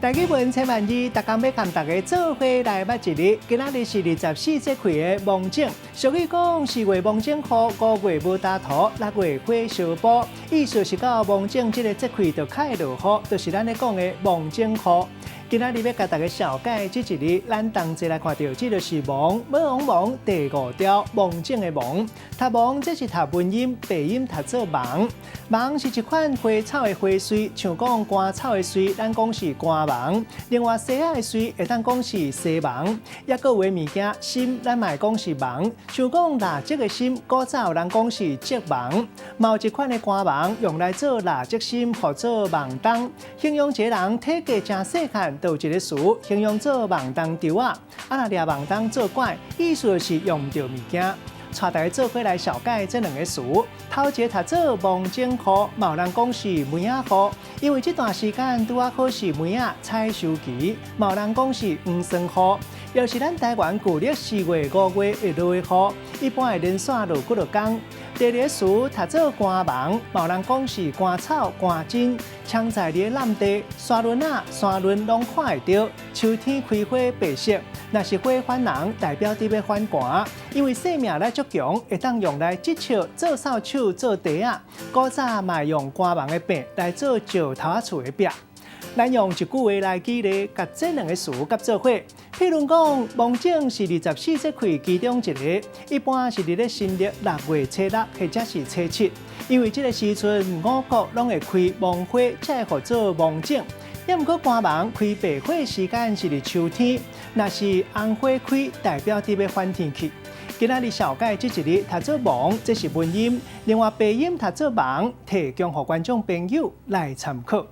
台語文千萬字，逐工欲共大家做伙來捌一日。今仔日是二十四節氣的芒種，俗語講四月芒種雨，五月無焦土，六月火燒埔。意思是到芒種這个節氣就較會落雨，就是咱咧講的芒種雨。今仔日欲共大家紹介這一日，咱同齊來看著，這就是芒，無王芒第五調芒種的芒。讀芒這是讀文音，白音讀做芒。芒是一款花草的花穗，像講甘草的穗，咱講是甘芒。另外，西仔的穗會當講是西芒。抑閣有的物件心，咱嘛會講是芒。像講蠟燭的芯，古早有人講是燭芒。嘛有一款的甘芒用來做蠟燭芯，號做網冬。形容一個人體格誠細漢，就有一个詞形容做網冬稻仔。啊，若掠網冬做怪，意思就是用毋著物件。帶大家做伙來紹介這兩个詞，頭一个讀做芒種雨，嘛有人講是梅仔雨，因為這段時間拄仔好是梅仔採收期，嘛有人講是黃酸雨，又是咱台灣舊曆四月、五月會落的雨，一般會連續落幾落工。第二个詞讀做甘芒，嘛有人講是甘草、甘筍，常在佇濫地、山崙仔、山崙攏看會著。秋天開花白色，若是火反人，代表佇欲反寒。因為生命力足強，會當用來織笑、做掃帚、做袋仔。古早嘛用甘芒的柄來做石頭仔厝的壁。咱用一句話來舉例，共這兩个詞佮做伙。譬如講，芒種是二十四節氣其中一个，一般是佇咧新曆六月初六或者是初七，因為這个時陣五穀攏會開芒花，才會號做芒種。抑毋過甘芒開白花時間是佇秋天，若是紅花開，代表佇欲反天氣。今仔日紹介這一日讀做芒，這是文音；另外白音讀做芒，提供予觀眾朋友來參考。